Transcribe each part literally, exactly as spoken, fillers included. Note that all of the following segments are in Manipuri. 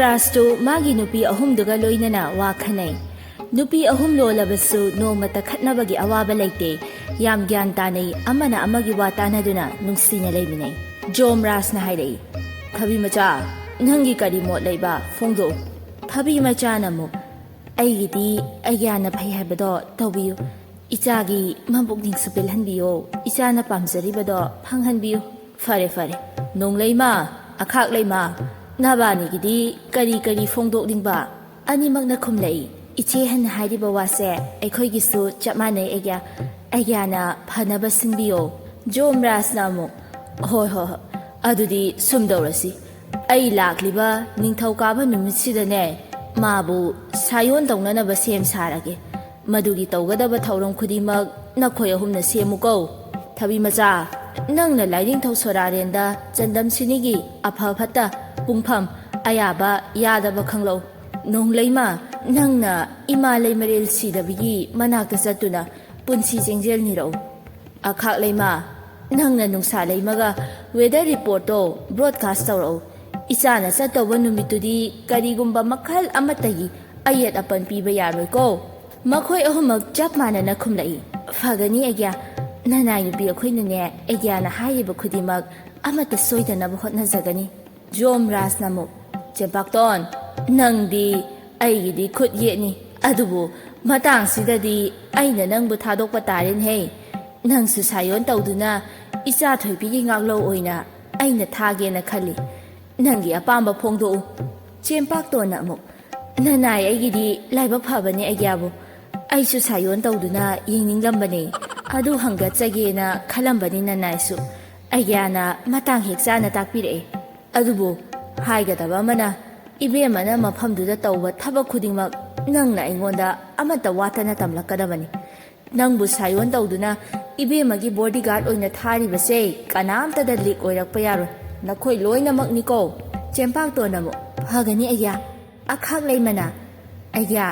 ꯔꯥꯖꯇꯨ ꯃꯥꯒꯤ ꯅꯨꯄꯤ ꯑꯍꯨꯝꯗꯨꯒ ꯂꯣꯏꯅꯅ ꯋꯥ ꯈꯟꯅꯩ꯫ ꯅꯨꯄꯤ ꯑꯍꯨꯝ ꯂꯣꯜꯂꯕꯁꯨ ꯅꯣꯡꯃꯇ ꯈꯠꯅꯕꯒꯤ ꯑꯋꯥꯕ ꯂꯩꯇꯦ꯫ ꯌꯥꯝ ꯒ꯭ꯌꯥꯟ ꯇꯥꯅꯩ, ꯑꯃꯅ ꯑꯃꯒꯤ ꯋꯥ ꯇꯥꯟꯅꯗꯨꯅ ꯅꯨꯡꯁꯤꯅ ꯂꯩꯃꯤꯟꯅꯩ꯫ ꯖꯣꯝ ꯔꯥꯖꯅ ꯍꯥꯏꯔꯛꯏ, "ꯊꯕꯤ ꯃꯆꯥ, ꯅꯪꯒꯤ ꯀꯔꯤ ꯃꯣꯠ ꯂꯩꯕ ꯐꯣꯡꯗꯣꯛꯎ꯫" ꯊꯕꯤ ꯃꯆꯥꯅ ꯑꯃꯨꯛ, "ꯑꯩꯒꯤꯗꯤ ꯑꯩꯒ꯭ꯌꯥꯅ ꯐꯩ ꯍꯥꯏꯕꯗꯣ ꯇꯧꯕꯤꯌꯨ꯫ ꯏꯆꯥꯒꯤ ꯃꯄꯨꯛꯅꯤꯡꯁꯨ ꯄꯦꯜꯍꯟꯕꯤꯌꯣ꯫ ꯏꯆꯥꯅ ꯄꯥꯝꯖꯔꯤꯕꯗꯣ ꯐꯪꯍꯟꯕꯤꯌꯨ꯫" "ꯐꯔꯦ, ꯐꯔꯦ꯫ ꯅꯣꯡꯂꯩꯃ, ꯑꯈꯥꯛꯂꯩꯃ, ꯅꯕꯥꯅꯤꯒꯤꯗꯤ ꯀꯔꯤ ꯀꯔꯤ ꯐꯣꯡꯗꯣꯛꯅꯤꯡꯕ?" ꯑꯅꯤꯃꯛꯅ ꯈꯨꯝꯂꯛꯏ, "ꯏꯆꯦ ꯍꯟꯅ ꯍꯥꯏꯔꯤꯕ ꯋꯥꯁꯦ ꯑꯩꯈꯣꯏꯒꯤꯁꯨ ꯆꯞ ꯃꯥꯟꯅꯩ ꯑꯩꯒ꯭ꯌꯥ꯫ ꯑꯩꯒ꯭ꯌꯥꯅ ꯐꯅꯕ ꯁꯤꯟꯕꯤꯌꯣ꯫" ꯖꯣꯝ ꯔꯥꯖꯅ ꯑꯃꯨꯛ, "ꯍꯣꯏ, ꯍꯣꯏ, ꯍꯣꯏ꯫ ꯑꯗꯨꯗꯤ ꯁꯨꯝ ꯇꯧꯔꯁꯤ꯫ ꯑꯩ ꯂꯥꯛꯂꯤꯕ ꯅꯤꯡꯊꯧꯀꯥꯕ ꯅꯨꯃꯤꯠꯁꯤꯗꯅꯦ, ꯃꯥꯕꯨ ꯁꯥꯌꯣꯟ ꯇꯧꯅꯅꯕ ꯁꯦꯝ ꯁꯥꯔꯒꯦ꯫ ꯃꯗꯨꯒꯤ ꯇꯧꯒꯗꯕ ꯊꯧꯔꯝ ꯈꯨꯗꯤꯡꯃꯛ ꯅꯈꯣꯏ ꯑꯍꯨꯝꯅ ꯁꯦꯝꯃꯨꯀꯣ꯫ ꯊꯕꯤ ꯃꯆꯥ, ꯅꯪꯅ ꯂꯥꯏꯅꯤꯡꯊꯧ ꯁꯣꯔꯥꯔꯦꯟꯗ ꯆꯟꯗꯝꯁꯤꯅꯤꯒꯤ ꯑꯐ ꯐꯠꯇ ꯄꯨꯡꯐꯝ ꯑꯌꯥꯕ ꯌꯥꯗꯕ ꯈꯪꯂꯧ꯫ ꯅꯣꯡꯂꯩꯃ, ꯅꯪꯅ ꯏꯃꯥ ꯂꯩꯃꯔꯦꯜ ꯁꯤꯗꯕꯤꯒꯤ ꯃꯅꯥꯛꯇ ꯆꯠꯇꯨꯅ ꯄꯨꯟꯁꯤ ꯆꯦꯡꯖꯦꯜ ꯅꯤꯔꯛꯎ꯫ ꯑꯈꯥꯛꯂꯩꯃ, ꯅꯪꯅ ꯅꯨꯡꯁꯥ ꯂꯩꯃꯒ ꯋꯦꯗꯔ ꯔꯤꯄꯣꯔꯠꯇꯣ ꯕ꯭ꯔꯣꯗꯀꯥꯁ ꯇꯧꯔꯛꯎ꯫ ꯏꯆꯥꯅ ꯆꯠꯇꯧꯕ ꯅꯨꯃꯤꯠꯇꯨꯗꯤ ꯀꯔꯤꯒꯨꯝꯕ ꯃꯈꯜ ꯑꯃꯠꯇꯒꯤ ꯑꯌꯦꯠ ꯑꯄꯟ ꯄꯤꯕ ꯌꯥꯔꯣꯏꯀꯣ꯫ ꯃꯈꯣꯏ ꯑꯍꯨꯝꯃꯛ ꯆꯞ ꯃꯥꯟꯅꯅ ꯈꯨꯝꯂꯛꯏ꯫ "ꯐꯒꯅꯤ ꯑꯩꯒ꯭ꯌꯥ꯫ ꯅꯅꯥꯏ ꯅꯨꯄꯤ ꯑꯩꯈꯣꯏꯅꯅꯦ ꯑꯩꯒ꯭ꯌꯥꯅ ꯍꯥꯏꯔꯤꯕ ꯈꯨꯗꯤꯡꯃꯛ ꯑꯃꯠꯇ ꯁꯣꯏꯗꯅꯕ ꯍꯣꯠꯅꯖꯒꯅꯤ꯫" ꯖꯣꯝ ꯔꯥꯖꯅ ꯑꯃꯨꯛ, "ꯆꯦꯝꯄꯥꯛꯇꯣꯟ, ꯅꯪꯗꯤ ꯑꯩꯒꯤꯗꯤ ꯈꯨꯠ ꯌꯦꯠꯅꯤ꯫ ꯑꯗꯨꯕꯨ ꯃꯇꯥꯡꯁꯤꯗꯗꯤ ꯑꯩꯅ ꯅꯪꯕꯨ ꯊꯥꯗꯣꯛꯄ ꯇꯥꯔꯦꯅꯦꯍꯦ꯫ ꯅꯪꯁꯨ ꯁꯥꯌꯣꯟ ꯇꯧꯗꯨꯅ ꯏꯆꯥ ꯊꯣꯏꯕꯤꯒꯤ ꯉꯥꯛꯂꯧ ꯑꯣꯏꯅ ꯑꯩꯅ ꯊꯥꯒꯦꯅ ꯈꯜꯂꯤ꯫ ꯅꯪꯒꯤ ꯑꯄꯥꯝꯕ ꯐꯣꯡꯗꯣꯛꯎ꯫" ꯆꯦꯝꯄꯥꯛꯇꯣꯟꯅ ꯑꯃꯨꯛ, "ꯅꯅꯥꯏ ꯑꯩꯒꯤꯗꯤ ꯂꯥꯏꯕꯛ ꯐꯕꯅꯤ ꯑꯩꯒ꯭ꯌꯥꯕꯨ꯫ ꯑꯩꯁꯨ ꯁꯥꯌꯣꯟ ꯇꯧꯗꯨꯅ ꯌꯦꯡꯅꯤꯡꯂꯝꯕꯅꯦ꯫ ꯑꯗꯨ ꯍꯪꯒꯠꯆꯒꯦꯅ ꯈꯜꯂꯝꯕꯅꯤ ꯅꯅꯥꯏꯁꯨ꯫ ꯑꯩꯒ꯭ꯌꯥꯅ ꯃꯇꯥꯡ ꯍꯦꯛ ꯆꯥꯅ ꯇꯥꯛꯄꯤꯔꯛꯑꯦ꯫ ꯑꯗꯨꯕꯨ ꯍꯥꯏꯒꯗꯕ ꯑꯃꯅ, ꯏꯕꯦꯝꯃꯅ ꯃꯐꯝꯗꯨꯗ ꯇꯧꯕ ꯊꯕꯛ ꯈꯨꯗꯤꯡꯃꯛ ꯅꯪꯅ ꯑꯩꯉꯣꯟꯗ ꯑꯃꯠꯇ ꯋꯥꯠꯇꯅ ꯇꯝꯂꯛꯀꯗꯕꯅꯤ꯫ ꯅꯪꯕꯨ ꯁꯥꯌꯣꯟ ꯇꯧꯗꯨꯅ ꯏꯕꯦꯝꯃꯒꯤ ꯕꯣꯗꯤꯒꯥꯔꯗ ꯑꯣꯏꯅ ꯊꯥꯔꯤꯕꯁꯦ ꯀꯅꯥꯝꯇꯗ ꯂꯤꯛ ꯑꯣꯏꯔꯛꯄ ꯌꯥꯔꯣꯏ꯫ ꯅꯈꯣꯏ ꯂꯣꯏꯅꯃꯛꯅꯤꯀꯣ꯫" ꯆꯦꯝꯄꯥꯛꯇꯣꯟꯅ ꯑꯃꯨꯛ, "ꯐꯒꯅꯤ ꯑꯩꯒ꯭ꯌꯥ꯫" ꯑꯈꯥꯛꯂꯩꯃꯅ, "ꯑꯩꯒ꯭ꯌꯥ,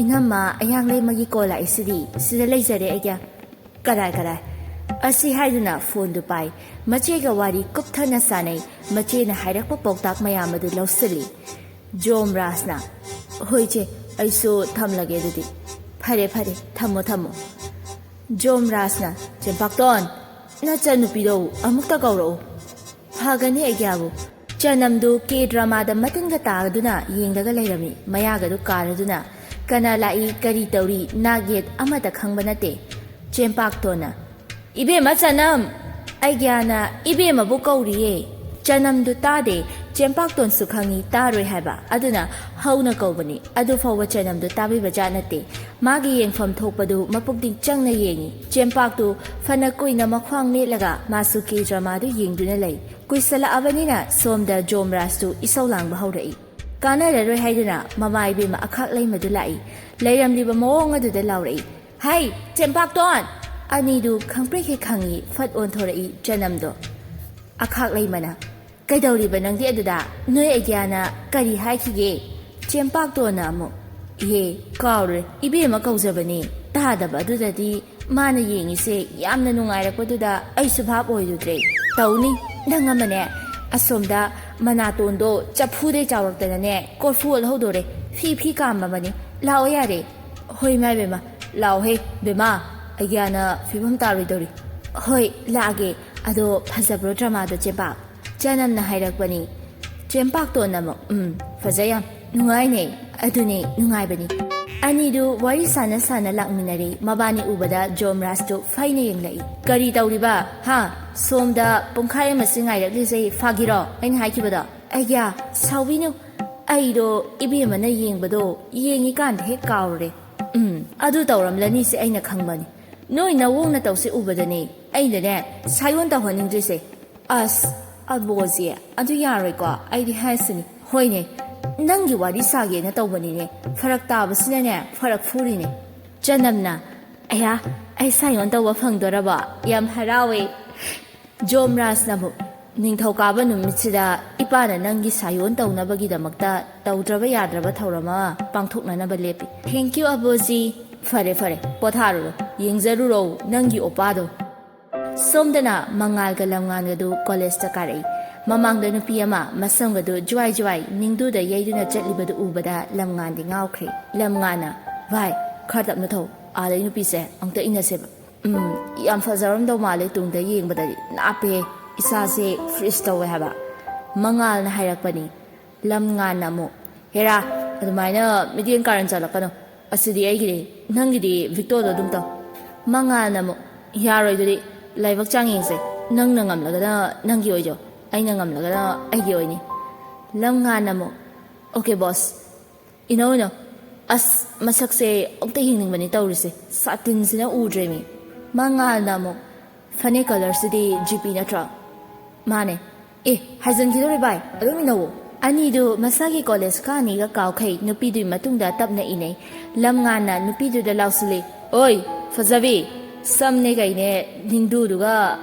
ꯏꯅꯝꯃ ꯑꯌꯥꯡꯂꯩꯃꯒꯤ ꯀꯣꯜ ꯂꯥꯛꯏꯁꯤꯗꯤ, ꯁꯤꯗ ꯂꯩꯖꯔꯦ ꯑꯩꯒ꯭ꯌꯥ꯫" "ꯀꯗꯥꯏ, ꯀꯗꯥꯏ?" ꯑꯁꯤ ꯍꯥꯏꯗꯨꯅ ꯐꯣꯟꯗꯨ ꯄꯥꯏ꯫ ꯃꯆꯦꯒ ꯋꯥꯔꯤ ꯀꯨꯞꯊꯅ ꯁꯥꯟꯅꯩ꯫ ꯃꯆꯦꯅ ꯍꯥꯏꯔꯛꯄ ꯄꯥꯎꯇꯥꯛ ꯃꯌꯥꯝ ꯑꯗꯨ ꯂꯧꯁꯤꯜꯂꯤ꯫ ꯖꯣꯝ ꯔꯥꯖꯅ, "ꯍꯣꯏ ꯏꯆꯦ, ꯑꯩꯁꯨ ꯊꯝꯂꯒꯦ ꯑꯗꯨꯗꯤ꯫ ꯐꯔꯦ ꯐꯔꯦ, ꯊꯝꯃꯣ ꯊꯝꯃꯣ"꯫ ꯖꯣꯝ ꯔꯥꯖꯅ, "ꯆꯦꯝꯄꯥꯛꯇꯣꯟ, ꯅꯆꯟꯅꯨꯄꯤꯗꯣ ꯑꯃꯨꯛꯇ ꯀꯧꯔꯛꯎ"꯫ "ꯐꯒꯅꯤ ꯑꯩꯒ꯭ꯌꯥꯕꯨ"꯫ ꯆꯅꯝꯗꯨ ꯀꯦ ꯗ꯭ꯔꯃꯥꯗ ꯃꯇꯤꯟꯒ ꯇꯥꯗꯨꯅ ꯌꯦꯡꯂꯒ ꯂꯩꯔꯝꯃꯤ꯫ ꯃꯌꯥꯒꯗꯨ ꯀꯥꯔꯗꯨꯅ, "ꯀꯅꯥ ꯂꯥꯛꯏ, ꯀꯔꯤ ꯇꯧꯔꯤ, ꯅꯥꯛ ꯌꯦꯠ ꯑꯃꯠꯇ ꯈꯪꯕ ꯅꯠꯇꯦ"꯫ ꯆꯦꯝꯄꯥꯛꯇꯣꯟꯅ, "ꯏꯕꯦꯝꯃ ꯆꯅꯝ!" ꯑꯩꯒ꯭ꯌꯥꯅ ꯏꯕꯦꯝꯃꯕꯨ ꯀꯧꯔꯤꯌꯦ꯫ ꯆꯅꯝꯗꯨ ꯇꯥꯗꯦ꯫ ꯆꯦꯝꯄꯥꯛꯇꯣꯟꯁꯨ ꯈꯪꯏ ꯇꯥꯔꯣꯏ ꯍꯥꯏꯕ, ꯑꯗꯨꯅ ꯍꯧꯅ ꯀꯧꯕꯅꯤ꯫ ꯑꯗꯨ ꯐꯥꯎꯕ ꯆꯅꯝꯗꯨ ꯇꯥꯕꯤꯕ ꯖꯥꯠ ꯅꯠꯇꯦ꯫ ꯃꯥꯒꯤ ꯌꯦꯡꯐꯝ ꯊꯣꯛꯄꯗꯨ ꯃꯄꯨꯛꯅꯤꯡ ꯆꯪꯅ ꯌꯦꯡꯏ꯫ ꯆꯦꯝꯄꯥꯛꯇꯨ ꯐꯅ ꯀꯨꯏꯅ ꯃꯈ꯭ꯋꯥꯡ ꯃꯦꯠꯂꯒ ꯃꯥꯁꯨ ꯀꯦ ꯗ꯭ꯔꯃꯥꯗꯨ ꯌꯦꯡꯗꯨꯅ ꯂꯩ꯫ ꯀꯨꯏꯁꯜꯂꯛꯑꯕꯅꯤꯅ ꯁꯣꯝꯗ ꯖꯣꯝ ꯔꯥꯖꯇꯨ ꯏꯁꯧ ꯂꯥꯡꯕ ꯍꯧꯔꯛꯏ꯫ ꯀꯥꯟꯅꯔꯔꯣꯏ ꯍꯥꯏꯗꯨꯅ ꯃꯃꯥ ꯏꯕꯦꯝꯃ ꯑꯈꯥꯛ ꯂꯩꯃꯗꯨ ꯂꯥꯛꯏ꯫ ꯂꯩꯔꯝꯂꯤꯕ ꯃꯑꯣꯡ ꯑꯗꯨꯗ ꯂꯥꯎꯔꯛꯏ, "ꯍꯩ, ꯆꯦꯝꯄꯥꯛꯇꯣꯟ!" ꯑꯅꯤꯗꯨ ꯈꯪꯄ꯭ꯔꯦꯛ ꯍꯦꯛ ꯈꯪꯏ꯫ ꯐꯠ ꯑꯣꯟꯊꯣꯔꯛꯏ ꯆꯅꯝꯗꯣ꯫ ꯑꯈꯥꯛ ꯂꯩꯃꯅ, "ꯀꯩꯗꯧꯔꯤꯕ ꯅꯪꯗꯤ ꯑꯗꯨꯗ? ꯅꯣꯏ ꯑꯩꯒ꯭ꯌꯥꯅ ꯀꯔꯤ ꯍꯥꯏꯈꯤꯒꯦ?" ꯆꯦꯝꯄꯥꯛꯇꯣꯟꯅ ꯑꯃꯨꯛ, "ꯏꯍꯦ, ꯀꯥꯎꯔꯦ, ꯏꯕꯦꯝꯃ ꯀꯧꯖꯕꯅꯤ"꯫ ꯇꯥꯗꯕ ꯑꯗꯨꯗꯗꯤ ꯃꯥꯅ ꯌꯦꯡꯉꯤꯁꯦ ꯌꯥꯝꯅ ꯅꯨꯡꯉꯥꯏꯔꯛꯄꯗꯨꯗ ꯑꯩꯁꯨ ꯚꯥꯞ ꯑꯣꯏꯔꯨꯗ꯭ꯔꯦ꯫ "ꯇꯧꯅꯤ, ꯅꯪ ꯑꯃꯅꯦ, ꯑꯁꯣꯝꯗ ꯃꯅꯥꯇꯣꯟꯗꯣ ꯆꯐꯨꯗꯩ ꯆꯥꯎꯔꯛꯇꯅꯅꯦ, ꯀꯣꯔꯐꯨ ꯑꯣꯜꯍꯧꯗꯣꯔꯦ꯫ ꯐꯤ ꯐꯤ ꯀꯥꯝꯕ ꯑꯃꯅꯤ꯫ ꯂꯥꯛꯑꯣ ꯌꯥꯔꯦ"꯫ "ꯍꯣꯏ, ꯏꯃꯥ ꯏꯕꯦꯝꯃ, ꯂꯥꯛꯑꯣꯍꯦ, ꯕꯦꯝꯃ, ꯑꯩꯒ꯭ꯌꯥꯅ ꯐꯤꯕꯝ ꯇꯥꯔꯣꯏꯗꯧꯔꯤ"꯫ "ꯍꯣꯏ, ꯂꯥꯛꯑꯒꯦ꯫ ꯑꯗꯣ ꯐꯖꯕ꯭ꯔꯣ ꯗ꯭ꯔꯃꯥꯗꯣ, ꯆꯦꯝꯄꯥꯛ?" ꯆꯅꯝꯅ ꯍꯥꯏꯔꯛꯄꯅꯤ꯫ ꯆꯦꯝꯄꯥꯛꯇꯣꯟꯅ ꯑꯃꯨꯛ, "ꯎꯝ, ꯐꯖꯩ ꯌꯥꯝ꯫ ꯅꯨꯡꯉꯥꯏꯅꯦ"꯫ "ꯑꯗꯨꯅꯦ, ꯅꯨꯡꯉꯥꯏꯕꯅꯤ"꯫ ꯑꯅꯤꯗꯨ ꯋꯥꯔꯤ ꯁꯥꯟꯅ ꯁꯥꯟꯅ ꯂꯥꯛꯃꯤꯟꯅꯔꯦ꯫ ꯃꯕꯥꯅꯤ ꯎꯕꯗ ꯖꯣꯝ ꯔꯥꯖꯇꯨ ꯐꯩꯅ ꯌꯦꯡꯂꯛꯏ꯫ "ꯀꯔꯤ ꯇꯧꯔꯤꯕ? ꯍꯥ? ꯁꯣꯝꯗ ꯄꯨꯡꯈꯥꯏ ꯑꯃꯁꯤ ꯉꯥꯏꯔꯛꯂꯤꯁꯦ ꯐꯥꯒꯤꯔꯣ, ꯑꯩꯅ ꯍꯥꯏꯈꯤꯕꯗꯣ?" "ꯑꯩꯒ꯭ꯌꯥ, ꯁꯥꯎꯕꯤꯅꯨ꯫ ꯑꯩꯗꯣ ꯏꯕꯦꯝꯃꯅ ꯌꯦꯡꯕꯗꯣ ꯌꯦꯡꯉꯤꯀꯥꯟꯗ ꯍꯦꯛ ꯀꯥꯎꯔꯨꯔꯦ"꯫ "ꯎꯝ, ꯑꯗꯨ ꯇꯧꯔꯝꯂꯅꯤꯁꯦ ꯑꯩꯅ ꯈꯪꯕꯅꯤ꯫ ꯅꯣꯏ ꯅꯋꯣꯡ ꯅꯇꯧꯁꯦ ꯎꯕꯗꯅꯦ ꯑꯩꯅꯅꯦ ꯁꯥꯏꯑꯣꯟ ꯇꯧꯍꯟꯅꯤꯡꯗ꯭ꯔꯤꯁꯦ"꯫ "ꯑꯁ, ꯑꯕꯣꯖꯤ, ꯑꯗꯨ ꯌꯥꯔꯣꯏꯀꯣ, ꯑꯩꯗꯤ ꯍꯥꯏꯁꯤꯅꯤ"꯫ "ꯍꯣꯏꯅꯦ, ꯅꯪꯒꯤ ꯋꯥꯔꯤ ꯁꯥꯒꯦꯅ ꯇꯧꯕꯅꯤꯅꯦ, ꯐꯔꯛ ꯇꯥꯕꯁꯤꯅꯅꯦ ꯐꯔꯛ ꯐꯨꯔꯤꯅꯦ"꯫ ꯆꯅꯝꯅ, "ꯑꯌꯥ, ꯑꯩ ꯁꯥꯏꯑꯣꯟ ꯇꯧꯕ ꯐꯪꯗꯣꯔꯕꯣ? ꯌꯥꯝ ꯍꯔꯥꯎꯋꯦ"꯫ ꯖꯣꯝ ꯔꯥꯖꯅ ꯑꯃꯨꯛ, "ꯅꯤꯡꯊꯧꯀꯥꯕ ꯅꯨꯃꯤꯠꯁꯤꯗ ꯏꯄꯥꯅ ꯅꯪꯒꯤ ꯁꯥꯏꯑꯣꯟ ꯇꯧꯅꯕꯒꯤꯗꯃꯛꯇ ꯇꯧꯗ꯭ꯔꯕ ꯌꯥꯗ꯭ꯔꯕ ꯊꯧꯔꯝ ꯑꯃ ꯄꯥꯡꯊꯣꯛꯅꯅꯕ ꯂꯦꯞꯄꯤ"꯫ "Thank you, ꯑꯕꯣꯖꯤ"꯫ "ꯐꯔꯦ ꯐꯔꯦ, ꯄꯣꯊꯥꯔꯨꯔꯣ, ꯌꯦꯡꯖꯔꯨꯔꯣ ꯅꯪꯒꯤ ꯑꯣꯄꯥꯗꯣ"꯫ ꯁꯣꯝꯗꯅ ꯃꯉꯥꯜꯒ ꯂꯝꯉꯥꯟꯒꯗꯨ ꯀꯣꯂꯦꯖꯇ ꯀꯥꯔꯛꯏ꯫ ꯃꯃꯥꯡꯗ ꯅꯨꯄꯤ ꯑꯃ ꯃꯁꯝꯒꯗꯨ ꯖ꯭ꯋꯥꯏ ꯖ꯭ꯋꯥꯏ ꯅꯤꯡꯗꯨꯗ ꯌꯩꯗꯨꯅ ꯆꯠꯂꯤꯕꯗꯨ ꯎꯕꯗ ꯂꯝꯉꯥꯟꯗꯤ ꯉꯥꯎꯈ꯭ꯔꯦ꯫ ꯂꯝꯉꯥꯟꯅ, "ꯚꯥꯏ, ꯈꯔ ꯇꯞꯅ ꯊꯧ, ꯑꯥꯗꯩ ꯅꯨꯄꯤꯁꯦ ꯑꯃꯨꯛꯇ ꯏꯟꯅꯁꯦꯕ꯫ ꯎꯝ, ꯌꯥꯝ ꯐꯖꯔꯝꯗꯧ ꯃꯥꯜꯂꯦ, ꯇꯨꯡꯗ ꯌꯦꯡꯕꯗꯗꯤ ꯅꯥꯞꯄꯦ, ꯏꯁꯥꯁꯦ ꯐ꯭ꯔꯤꯁ ꯇꯧꯋꯦ" ꯍꯥꯏꯕ꯫ ꯃꯉꯥꯜꯅ ꯍꯥꯏꯔꯛꯄꯅꯤ꯫ ꯂꯝꯉꯥꯟꯅ ꯑꯃꯨꯛ, "ꯍꯦꯔꯥ, ꯑꯗꯨꯃꯥꯏꯅ ꯃꯤꯠꯌꯦꯡ ꯀꯥꯔꯟ ꯆꯠꯂꯛꯀꯅꯨ, ꯑꯁꯤꯗꯤ ꯑꯩꯒꯤꯅꯤ, ꯅꯪꯒꯤꯗꯤ ꯚꯤꯛꯇꯣꯗꯣ ꯑꯗꯨꯝ ꯇꯧ"꯫ ꯃꯉꯥꯜꯅ ꯑꯃꯨꯛ, "ꯌꯥꯔꯣꯏ, ꯑꯗꯨꯗꯤ ꯂꯥꯏꯕꯛ ꯆꯥꯡ ꯌꯦꯡꯁꯦ, ꯅꯪꯅ ꯉꯝꯂꯒꯅ ꯅꯪꯒꯤ ꯑꯣꯏꯖꯧ, ꯑꯩꯅ ꯉꯝꯂꯒꯅ ꯑꯩꯒꯤ ꯑꯣꯏꯅꯤ"꯫ ꯂꯝꯉꯥꯟꯅ ꯑꯃꯨꯛ, "ꯑꯣꯀꯦ ꯕꯣꯁ, ꯏꯅꯧ ꯏꯅꯧ꯫ ꯑꯁ, ꯃꯁꯛꯁꯦ ꯑꯝꯇ ꯌꯦꯡꯅꯤꯡꯕꯅꯤ ꯇꯧꯔꯤꯁꯦ, ꯁꯥꯇꯤꯟꯁꯤꯅ ꯎꯗ꯭ꯔꯦꯃꯤ"꯫ ꯃꯉꯥꯜꯅ ꯑꯃꯨꯛ, "ꯐꯅꯦꯛ ꯀꯂꯔꯁꯤꯗꯤ ꯖꯤꯄꯤ ꯅꯠꯇ꯭ꯔꯣ?" "ꯃꯥꯅꯦ"꯫ "ꯑꯦ, ꯍꯥꯏꯖꯤꯟꯈꯤꯗꯧꯔꯦ ꯚꯥꯏ, ꯑꯗꯨꯝ ꯏꯅꯧꯋꯣ"꯫ ꯑꯅꯤꯗꯨ ꯃꯁꯥꯒꯤ ꯀꯣꯂꯦꯖ ꯀꯥꯅꯤꯒ ꯀꯥꯎꯈꯩ ꯅꯨꯄꯤꯗꯨꯒꯤ ꯃꯇꯨꯡꯗ ꯇꯞꯅ ꯏꯅꯩ꯫ ꯂꯝꯉꯥꯟꯅ ꯅꯨꯄꯤꯗꯨꯗ ꯂꯥꯎꯁꯤꯜꯂꯤ, "ꯑꯣꯏ, ꯐꯖꯕꯤ, ꯁꯝꯅꯦ ꯀꯩꯅꯦ ꯅꯤꯡꯗꯨꯗꯨꯒ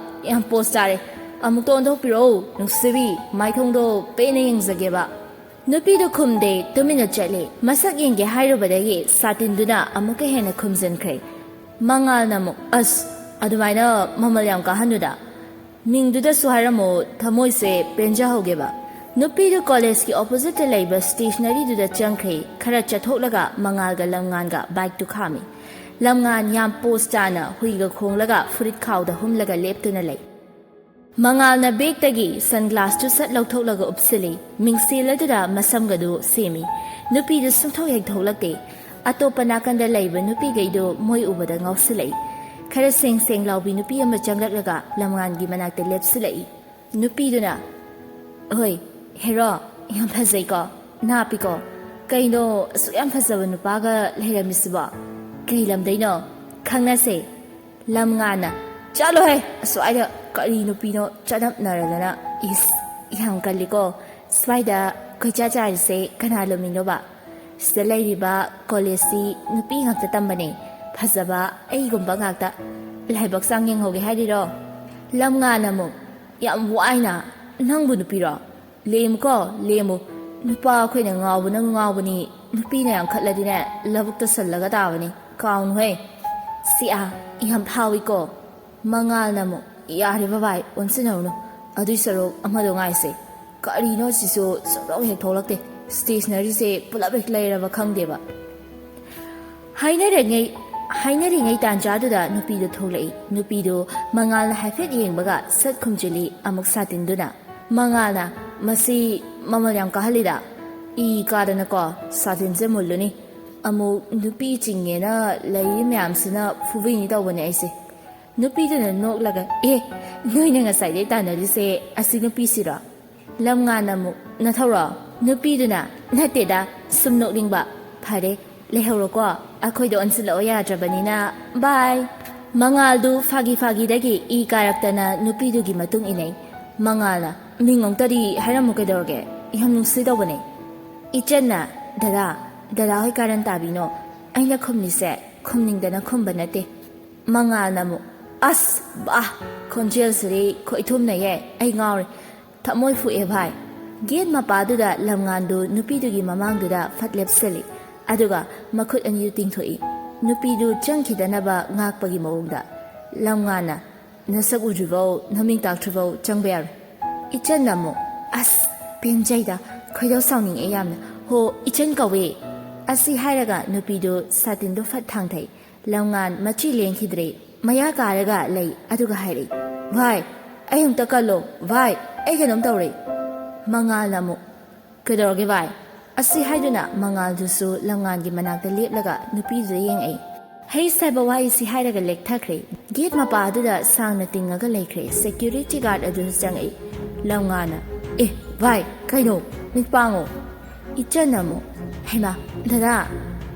ꯌꯥꯝ ꯄꯣꯁ ꯇꯥꯔꯦ, ꯑꯃꯨꯛꯇ ꯑꯣꯟꯊꯣꯛꯄꯤꯔꯛꯎ ꯅꯨꯡꯁꯤꯕꯤ, ꯃꯥꯏꯊꯣꯡꯗꯣ ꯄꯦꯟꯅ ꯌꯦꯡꯖꯒꯦꯕ"꯫ ꯅꯨꯄꯤꯗꯨ ꯈꯨꯝꯗꯦ, ꯇꯨꯃꯤꯟꯅ ꯆꯠꯂꯦ꯫ ꯃꯁꯛ ꯌꯦꯡꯒꯦ ꯍꯥꯏꯔꯨꯕꯗꯒꯤ ꯁꯥꯇꯤꯟꯗꯨꯅ ꯑꯃꯨꯛꯀ ꯍꯦꯟꯅ ꯈꯨꯝꯖꯤꯟꯈ꯭ꯔꯦ꯫ ꯃꯉꯥꯜꯅ ꯑꯃꯨꯛ, "ꯑꯁ, ꯑꯗꯨꯃꯥꯏꯅ ꯃꯃꯜ ꯌꯥꯝ ꯀꯥꯍꯟꯅꯨꯗ꯫ ꯃꯤꯡꯗꯨꯗꯁꯨ ꯍꯥꯏꯔꯝꯃꯣ, ꯊꯃꯣꯏꯁꯦ ꯄꯦꯟꯖꯍꯧꯒꯦꯕ"꯫ ꯅꯨꯄꯤꯗꯨ ꯀꯣꯂꯦꯖꯀꯤ ꯑꯣꯄꯣꯖꯤꯠꯇ ꯂꯩꯕ ꯁ꯭ꯇꯦꯁꯅꯔꯤꯗꯨꯗ ꯆꯪꯈ꯭ꯔꯦ꯫ ꯈꯔ ꯆꯠꯊꯣꯛꯂꯒ ꯃꯉꯥꯜꯒ ꯂꯝꯉꯥꯟꯒ ꯕꯥꯏꯛꯇꯨ ꯈꯥꯝꯃꯤ꯫ ꯂꯝꯉꯥꯟ ꯌꯥꯝ ꯄꯣꯁ ꯇꯥꯅ ꯍꯨꯏꯒ ꯈꯣꯡꯂꯒ ꯐꯨꯔꯤꯠ ꯈꯥꯎꯗ ꯍꯨꯝꯂꯒ ꯂꯦꯞꯇꯨꯅ ꯂꯩ꯫ ꯃꯉꯥꯜꯅ ꯕꯦꯒꯇꯒꯤ ꯁꯟꯒ꯭ꯂꯥꯁꯇꯨ ꯁꯠ ꯂꯧꯊꯣꯛꯂꯒ ꯎꯞꯁꯤꯜꯂꯤ꯫ ꯃꯤꯡꯁꯦꯜ ꯑꯗꯨꯗ ꯃꯁꯝꯒꯗꯨ ꯁꯦꯝꯃꯤ꯫ ꯅꯨꯄꯤꯗꯨ ꯁꯨꯡꯊꯣꯛ ꯍꯦꯛ ꯊꯣꯛꯂꯛꯇꯦ꯫ ꯑꯇꯣꯞꯄ ꯅꯥꯀꯟꯗ ꯂꯩꯕ ꯅꯨꯄꯤꯈꯩꯗꯨ ꯃꯣꯏ ꯎꯕꯗ ꯉꯥꯎꯁꯤꯜꯂꯛꯏ꯫ ꯈꯔ ꯁꯦꯡ ꯁꯦꯡ ꯂꯥꯎꯕꯤ ꯅꯨꯄꯤ ꯑꯃ ꯆꯪꯂꯛꯂꯒ ꯂꯝꯉꯥꯟꯒꯤ ꯃꯅꯥꯛꯇ ꯂꯦꯞꯁꯤꯜꯂꯛꯏ꯫ ꯅꯨꯄꯤꯗꯨꯅ, "ꯍꯣꯏ, ꯍꯦꯔꯣ, ꯌꯥꯝ ꯐꯖꯩꯀꯣ, ꯅꯥꯞꯄꯤꯀꯣ꯫ ꯀꯩꯅꯣ ꯑꯁꯨꯛ ꯌꯥꯝ ꯐꯖꯕ ꯅꯨꯄꯥꯒ ꯂꯩꯔꯝꯃꯤꯁꯤꯕꯣ? ꯀꯩ ꯂꯝꯗꯩꯅꯣ? ꯈꯪꯅꯁꯦ"꯫ ꯂꯝꯉꯥꯟꯅ, "ꯆꯠꯂꯣꯍꯦ, ꯑꯁ꯭ꯋꯥꯏꯗ ꯀꯔꯤ ꯅꯨꯄꯤꯅꯣ ꯆꯠꯅꯞꯅꯔꯗꯅ꯫ ꯏꯁ, ꯌꯥꯝ ꯀꯜꯂꯤꯀꯣ꯫ ꯁ꯭ꯋꯥꯏꯗ ꯀꯣꯏꯆꯠ ꯆꯠꯂꯤꯁꯦ ꯀꯅꯥ ꯂꯨꯝꯃꯤꯅꯣꯕ? ꯁꯤꯗ ꯂꯩꯔꯤꯕ ꯀꯣꯂꯦꯖꯁꯤ ꯅꯨꯄꯤ ꯉꯥꯛꯇ ꯇꯝꯕꯅꯦ, ꯐꯖꯕ ꯑꯩꯒꯨꯝꯕ ꯉꯥꯛꯇ꯫ ꯂꯥꯏꯕꯛ ꯆꯥꯡ ꯌꯦꯡꯍꯧꯒꯦ ꯍꯥꯏꯔꯤꯔꯣ?" ꯂꯝꯉꯥꯟꯅ ꯑꯃꯨꯛ, "ꯌꯥꯝ ꯋꯥꯏꯅ, ꯅꯪꯕꯨ ꯅꯨꯄꯤꯔꯣ? ꯂꯦꯝꯃꯨꯀꯣ, ꯂꯦꯝꯃꯨ꯫ ꯅꯨꯄꯥ ꯑꯩꯈꯣꯏꯅ ꯉꯥꯎꯕꯅ ꯉꯥꯎꯕꯅꯤ, ꯅꯨꯄꯤꯅ ꯌꯥꯝ ꯈꯠꯂꯗꯤꯅꯦ, ꯂꯧꯕꯨꯛꯇ ꯁꯜꯂꯒ ꯇꯥꯕꯅꯤ, ꯀꯥꯎꯅꯨꯍꯦ"꯫ ꯁꯤ ꯑꯥ, ꯌꯥꯝ ꯐꯥꯎꯏꯀꯣ꯫ ꯃꯉꯥꯜꯅ ꯑꯃꯨꯛ, "ꯌꯥꯔꯦ ꯕꯕꯥꯏ, ꯑꯣꯟꯁꯤꯟꯅꯧꯅꯨ꯫ ꯑꯗꯨꯏ ꯁꯔꯨꯛ ꯑꯃꯗꯣ ꯉꯥꯏꯁꯦ꯫ ꯀꯔꯤꯅꯣ ꯁꯤꯁꯨ ꯁꯨꯡꯊꯣꯛ ꯍꯦꯛ ꯊꯣꯛꯂꯛꯇꯦ꯫ ꯁ꯭ꯇꯦꯁꯅꯔꯤꯁꯦ ꯄꯨꯂꯞ ꯍꯦꯛ ꯂꯩꯔꯕ ꯈꯪꯗꯦꯕ꯫ ꯍꯥꯏꯅꯔꯤꯉꯩ ꯍꯥꯏꯅꯔꯤꯉꯩ ꯇꯥꯟꯖꯥꯗꯨꯗ ꯅꯨꯄꯤꯗꯨ ꯊꯣꯛꯂꯛꯏ꯫ ꯅꯨꯄꯤꯗꯨ ꯃꯉꯥꯜꯅ ꯍꯥꯏꯐꯦꯠ ꯌꯦꯡꯕꯒ ꯁꯠ ꯈꯨꯝꯖꯤꯜꯂꯤ ꯑꯃꯨꯛ ꯁꯥꯇꯤꯟꯗꯨꯅ꯫ ꯃꯉꯥꯜꯅ, "ꯃꯁꯤ ꯃꯃꯜ ꯌꯥꯝ ꯀꯥꯍꯜꯂꯤꯗ꯫ ꯏ ꯀꯥꯗꯅꯀꯣ ꯁꯥꯇꯤꯟꯁꯦ ꯃꯨꯜꯂꯨꯅꯤ꯫ ꯑꯃꯨꯛ ꯅꯨꯄꯤ ꯆꯤꯡꯉꯦꯅ ꯂꯩꯔꯤ ꯃꯌꯥꯝꯁꯤꯅ ꯐꯨꯕꯤꯅꯤ ꯇꯧꯕꯅꯦ ꯑꯩꯁꯦ꯫" ꯅꯨꯄꯤꯗꯨꯅ ꯅꯣꯛꯂꯒ, "ꯑꯦ, ꯅꯣꯏꯅ ꯉꯁꯥꯏꯗꯩ ꯇꯥꯟꯅꯔꯤꯁꯦ ꯑꯁꯤ ꯅꯨꯄꯤꯁꯤꯔꯣ?" ꯂꯝꯉꯥꯟꯅ ꯑꯃꯨꯛ, "ꯅꯊꯧꯔꯣ?" ꯅꯨꯄꯤꯗꯨꯅ, "ꯅꯠꯇꯦꯗ, ꯁꯨꯝ ꯅꯣꯛꯅꯤꯡꯕ꯫ ꯐꯔꯦ, ꯂꯩꯍꯧꯔꯣꯀꯣ, ꯑꯩꯈꯣꯏꯗ ꯑꯣꯟꯁꯤꯜꯂꯛꯑꯣ ꯌꯥꯗ꯭ꯔꯕꯅꯤꯅ꯫ ꯕꯥꯏ꯫" ꯃꯉꯥꯜꯗꯨ ꯐꯥꯒꯤ ꯐꯥꯒꯤꯗꯒꯤ ꯏ ꯀꯥꯔꯛꯇꯅ ꯅꯨꯄꯤꯗꯨꯒꯤ ꯃꯇꯨꯡ ꯏꯟꯅꯩ꯫ ꯃꯉꯥꯜꯅ, "ꯃꯤꯡ ꯑꯃꯨꯛꯇꯗꯤ ꯍꯥꯏꯔꯝꯃꯨ ꯀꯩꯗꯧꯔꯒꯦ? ꯌꯥꯝ ꯅꯨꯡꯁꯤ ꯇꯧꯕꯅꯦ꯫" ꯏꯆꯟꯅ, "ꯗꯗꯥ, ꯗꯗꯥ ꯍꯣꯏ ꯀꯥꯔꯟ ꯇꯥꯕꯤꯅꯣ꯫ ꯑꯩꯅ ꯈꯨꯝꯂꯤꯁꯦ ꯈꯨꯝꯅꯤꯡꯗꯅ ꯈꯨꯝꯕ ꯅꯠꯇꯦ꯫" ꯃꯉꯥꯜꯅ ꯑꯃꯨꯛ, "ꯑꯁ, ꯕꯥ, ꯈꯣꯟꯖꯦꯜꯁꯤꯗꯤ ꯈꯣꯏꯊꯨꯝꯅꯩꯌꯦ, ꯑꯩ ꯉꯥꯎꯔꯦ꯫ ꯊꯃꯣꯏ ꯐꯨꯛꯑꯦ ꯚꯥꯏ꯫" ꯒꯦꯠ ꯃꯄꯥꯗꯨꯗ ꯂꯝꯉꯥꯟꯗꯨ ꯅꯨꯄꯤꯗꯨꯒꯤ ꯃꯃꯥꯡꯗꯨꯗ ꯐꯠ ꯂꯦꯞꯁꯤꯜꯂꯤ, ꯑꯗꯨꯒ ꯃꯈꯨꯠ ꯑꯅꯤꯗꯨ ꯇꯤꯡꯊꯣꯛꯏ꯫ ꯅꯨꯄꯤꯗꯨ ꯆꯪꯈꯤꯗꯅꯕ ꯉꯥꯛꯄꯒꯤ ꯃꯑꯣꯡꯗ꯫ ꯂꯝꯉꯥꯟꯅ, "ꯅꯁꯛ ꯎꯗ꯭ꯔꯤꯕꯧ, ꯅꯃꯤꯡ ꯇꯥꯛꯇ꯭ꯔꯤꯕꯧ ꯆꯪꯕ ꯌꯥꯔꯣꯏ꯫" ꯏꯆꯟꯅ ꯑꯃꯨꯛ, "ꯑꯁ, ꯄꯦꯟꯖꯩꯗ, ꯈꯣꯏꯗꯧ ꯁꯥꯎꯅꯤꯡꯉꯦ ꯌꯥꯝꯅ꯫ ꯍꯣ, ꯏꯆꯟ ꯀꯧꯋꯦ꯫" ꯑꯁꯤ ꯍꯥꯏꯔꯒ ꯅꯨꯄꯤꯗꯨ ꯁꯥꯇꯤꯟꯗꯨ ꯐꯠ ꯊꯥꯡꯊꯩ꯫ ꯂꯝꯉꯥꯟ ꯃꯆꯤ ꯂꯦꯡꯈꯤꯗ꯭ꯔꯦ꯫ ꯃꯌꯥ ꯀꯥꯔꯒ ꯂꯩ, ꯑꯗꯨꯒ ꯍꯥꯏꯔꯛꯏ, "ꯚꯥꯏ, ꯑꯩ ꯑꯃꯨꯛꯇ ꯀꯜꯂꯣ꯫ ꯚꯥꯏ, ꯑꯩ ꯀꯩꯅꯣꯝ ꯇꯧꯔꯦ꯫" ꯃꯉꯥꯜꯅ ꯑꯃꯨꯛ, "ꯀꯩꯗꯧꯔꯒꯦ ꯚꯥꯏ?" ꯑꯁꯤ ꯍꯥꯏꯗꯨꯅ ꯃꯉꯥꯜꯗꯨꯁꯨ ꯂꯝꯉꯥꯟꯒꯤ ꯃꯅꯥꯛꯇ ꯂꯦꯞꯂꯒ ꯅꯨꯄꯤꯗꯨꯗ ꯌꯦꯡꯉꯛꯏ꯫ ꯍꯩꯁ ꯍꯥꯏꯕ ꯋꯥꯍꯩꯁꯤ ꯍꯥꯏꯔꯒ ꯂꯦꯛꯊꯈ꯭ꯔꯦ꯫ ꯒꯦꯠ ꯃꯄꯥ ꯑꯗꯨꯗ ꯁꯥꯡꯅ ꯇꯤꯡꯉꯒ ꯂꯩꯈ꯭ꯔꯦ꯫ ꯁꯦꯀ꯭ꯌꯨꯔꯤꯇꯤ ꯒꯥꯔꯗ ꯑꯗꯨꯁꯨ ꯆꯪꯉꯛꯏ꯫ ꯂꯝꯉꯥꯟꯅ, "ꯑꯦ ꯚꯥꯏ, ꯀꯩꯅꯣ? ꯃꯤꯠ ꯄꯥꯡꯉꯣ꯫" ꯏꯆꯟꯅ ꯑꯃꯨꯛ, "ꯍꯩꯃꯥ, ꯗꯗꯥ,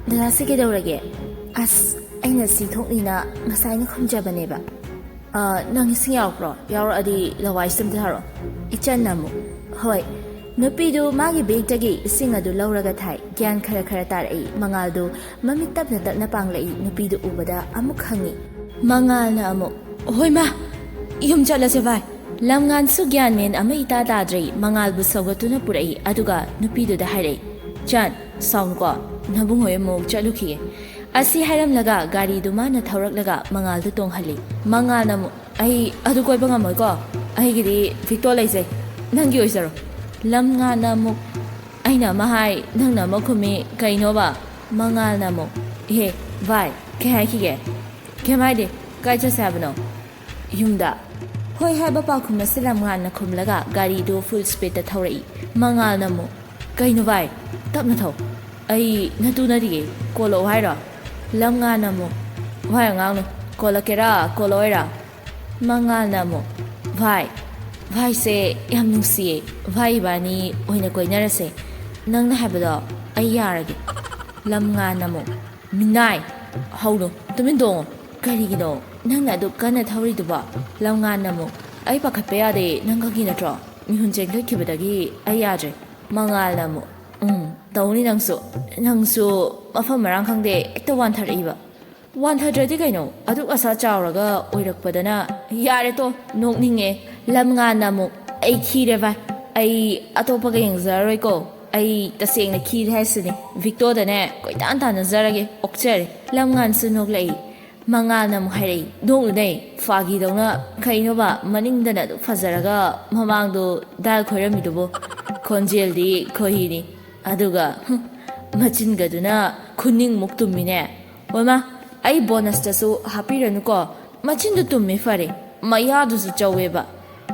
ꯗꯗꯥꯁꯦ ꯀꯩꯗꯧꯔꯒꯦ? ꯑꯁ, ꯑꯩꯅ ꯁꯤ ꯊꯣꯛꯅꯤꯅ ꯉꯁꯥꯏꯅ ꯈꯨꯝꯖꯕꯅꯦꯕ꯫" "ꯑ, ꯅꯪ ꯏꯁꯤꯡ ꯌꯥꯎꯔꯛꯄ꯭ꯔꯣ? ꯌꯥꯎꯔꯛꯑꯗꯤ ꯂꯋꯥꯏꯁꯤꯗ ꯑꯝꯇ ꯊꯥꯔꯛꯑꯣ꯫" ꯏꯆꯟꯅ ꯑꯃꯨꯛ, "ꯍꯣꯏ꯫" ꯅꯨꯄꯤꯗꯨ ꯃꯥꯒꯤ ꯕꯦꯒꯇꯒꯤ ꯏꯁꯤꯡ ꯑꯗꯨ ꯂꯧꯔꯒ ꯊꯥꯏ꯫ ꯒ꯭ꯌꯥꯟ ꯈꯔ ꯈꯔ ꯇꯥꯔꯛꯏ꯫ ꯃꯉꯥꯜꯗꯨ ꯃꯃꯤꯠ ꯇꯞꯅ ꯇꯞꯅ ꯄꯥꯡꯂꯛꯏ꯫ ꯅꯨꯄꯤꯗꯨ ꯎꯕꯗ ꯑꯃꯨꯛ ꯈꯪꯉꯤ꯫ ꯃꯉꯥꯜꯅ ꯑꯃꯨꯛ, "ꯍꯣꯏ ꯃꯥ, ꯌꯨꯝ ꯆꯠꯂꯁꯦ ꯚꯥꯏ꯫" ꯂꯝꯉꯥꯟꯁꯨ ꯒ꯭ꯌꯥꯟ ꯃꯦꯟ ꯑꯃ ꯏꯇꯥ ꯇꯥꯗ꯭ꯔꯦ꯫ ꯃꯉꯥꯜꯕꯨ ꯁꯧꯒꯠꯇꯨꯅ ꯄꯨꯔꯛꯏ, ꯑꯗꯨꯒ ꯅꯨꯄꯤꯗꯨꯗ ꯍꯥꯏꯔꯛꯏ, "ꯆꯟ, ꯁꯥꯎꯅꯨꯀꯣ, ꯅꯕꯨꯡ ꯍꯣꯏ ꯑꯃꯨꯛ ꯆꯠꯂꯨꯈꯤꯒꯦ꯫" ꯑꯁꯤ ꯍꯥꯏꯔꯝꯂꯒ ꯒꯥꯔꯤꯗꯨ ꯃꯥꯅ ꯊꯧꯔꯛꯂꯒ ꯃꯉꯥꯜꯗꯨ ꯇꯣꯡꯍꯜꯂꯤ꯫ ꯃꯉꯥꯜꯅ ꯑꯃꯨꯛ, "ꯑꯩ ꯑꯗꯨ ꯀꯣꯏꯕ ꯉꯝꯃꯣꯏꯀꯣ, ꯑꯩꯒꯤꯗꯤ ꯚꯤꯛꯇꯣ ꯂꯩꯖꯩ, ꯅꯪꯒꯤ ꯑꯣꯏꯖꯔꯣ꯫ ꯂꯝꯉꯥꯟꯅ ꯑꯃꯨꯛ, ꯑꯩꯅ ꯑꯃ ꯍꯥꯏ, ꯅꯪꯅ ꯑꯃ ꯈꯨꯝꯃꯤ, ꯀꯩꯅꯣꯕ? ꯃꯉꯥꯜꯅ ꯑꯃꯨꯛ, ꯏꯍꯦ, ꯚꯥꯏ, ꯀꯩ ꯍꯥꯏꯈꯤꯒꯦ? ꯀꯩꯝ ꯍꯥꯏꯗꯦ, ꯀꯥꯏ ꯆꯠꯁꯦ ꯍꯥꯏꯕꯅꯣ? ꯌꯨꯝꯗ꯫ ꯍꯣꯏ ꯍꯥꯏꯕ ꯄꯥꯎꯈꯨꯝ ꯑꯁꯤ ꯂꯝꯉꯥꯟꯅ ꯈꯨꯝꯂꯒ ꯒꯥꯔꯤꯗꯨ ꯐꯨꯜ ꯁ꯭ꯄꯤꯗꯇ ꯊꯧꯔꯛꯏ꯫ ꯃꯉꯥꯜꯅ ꯑꯃꯨꯛ, ꯀꯩꯅꯣ ꯚꯥꯏ, ꯇꯞꯅ ꯊꯧ꯫ ꯑꯩ ꯅꯇꯨ ꯅꯠꯇꯤꯌꯦ, ꯀꯣꯜꯂꯛꯑꯣ ꯍꯥꯏꯔꯣ? ꯂꯝꯉꯥꯟꯅ ꯑꯃꯨꯛ, ꯋꯥ ꯌꯥꯝ ꯉꯥꯡꯅꯨ, ꯀꯣꯜꯂꯛꯀꯦꯔꯥ ꯀꯣꯜꯂꯛꯑꯣꯏꯔꯥ? ꯃꯉꯥꯜꯅ ꯑꯃꯨꯛ, ꯚꯥꯏ, ꯚꯥꯏꯁꯦ ꯌꯥꯝ ꯅꯨꯡꯁꯤꯌꯦ, ꯚꯥꯏ ꯏꯕꯥꯅꯤ ꯑꯣꯏꯅ ꯀꯣꯏꯅꯔꯁꯦ, ꯅꯪꯅ ꯍꯥꯏꯕꯗꯣ ꯑꯩ ꯌꯥꯔꯒꯦ꯫ ꯂꯝꯉꯥꯟꯅ ꯑꯃꯨꯛ, ꯃꯤꯅꯥꯏ, ꯍꯧꯅꯨ, ꯇꯨꯃꯤꯟ ꯇꯣꯡꯉꯨ꯫ ꯀꯔꯤꯒꯤꯅꯣ ꯅꯪꯅ ꯑꯗꯨꯛ ꯀꯟꯅ ꯊꯧꯔꯤꯗꯨꯕꯣ? ꯂꯝꯉꯥꯟꯅ ꯑꯃꯨꯛ, ꯑꯩ ꯄꯥꯈꯠꯄ ꯌꯥꯗꯦ, ꯅꯪ ꯈꯪꯉꯤ ꯅꯠꯇ꯭ꯔꯣ? ꯃꯤꯍꯨꯟ ꯆꯦꯟꯈꯠꯈꯤꯕꯗꯒꯤ ꯑꯩ ꯌꯥꯗ꯭ꯔꯦ꯫ ꯃꯉꯥꯜꯅ ꯑꯃꯨꯛ, ꯎꯝ, ꯇꯧꯅꯤ ꯅꯪꯁꯨ꯫ ꯅꯪꯁꯨ ꯃꯐꯝ ꯃꯔꯥꯡ ꯈꯪꯗꯦ, ꯍꯦꯛꯇ ꯋꯥꯟꯊꯔꯛꯏꯕ꯫ ꯋꯥꯟꯊꯗ꯭ꯔꯗꯤ ꯀꯩꯅꯣ, ꯑꯗꯨꯛ ꯑꯁꯥ ꯆꯥꯎꯔꯒ ꯑꯣꯏꯔꯛꯄꯗꯅ꯫ ꯌꯥꯔꯦ ꯇꯣ, ꯅꯣꯛꯅꯤꯡꯉꯦ꯫ ꯂꯝꯉꯥꯟꯅ ꯑꯃꯨꯛ, ꯑꯩ ꯈꯤꯔꯦ ꯚꯥꯏ, ꯑꯩ ꯑꯇꯣꯞꯄꯒ ꯌꯦꯡꯖꯔꯔꯣꯏꯀꯣ꯫ ꯑꯩ ꯇꯁꯦꯡꯅ ꯈꯤꯔꯦ ꯍꯥꯏꯁꯤꯅꯤ꯫ ꯚꯤꯛꯇꯣꯗꯅꯦ ꯀꯣꯏꯇꯥꯟ ꯇꯥꯟꯅꯖꯔꯒꯦ, ꯑꯣꯛꯆꯔꯦ꯫ ꯂꯝꯉꯥꯟꯁꯨ ꯅꯣꯛꯂꯛꯏ꯫ ꯃꯉꯥꯜꯅ ꯑꯃꯨꯛ ꯍꯥꯏꯔꯛꯏ, ꯅꯣꯛꯅꯨꯅꯦ, ꯐꯥꯒꯤꯗꯧꯅ꯫ ꯀꯩꯅꯣꯕ, ꯃꯅꯤꯡꯗꯅ ꯑꯗꯨꯛ ꯐꯖꯔꯒ ꯃꯃꯥꯡꯗꯣ ꯗꯥꯏꯜ ꯈꯣꯏꯔꯝꯃꯤꯗꯨꯕꯨ? ꯈꯣꯟꯖꯦꯜꯗꯤ ꯈꯣꯏꯍꯤꯅꯤ, ꯑꯗꯨꯒ, ꯍꯨꯝ, ꯃꯆꯤꯟꯒꯗꯨꯅ ꯈꯨꯅꯤꯡꯃꯨꯛ ꯇꯨꯝꯃꯤꯅꯦ꯫ ꯑꯣꯏꯃꯥ, ꯑꯩ ꯕꯣꯅꯁꯇꯁꯨ ꯍꯥꯞꯄꯤꯔꯅꯨꯀꯣ꯫ ꯃꯆꯤꯟꯗꯨ ꯇꯨꯝꯃꯤ ꯐꯔꯦ, ꯃꯌꯥꯗꯨꯁꯨ ꯆꯧꯋꯦꯕ꯫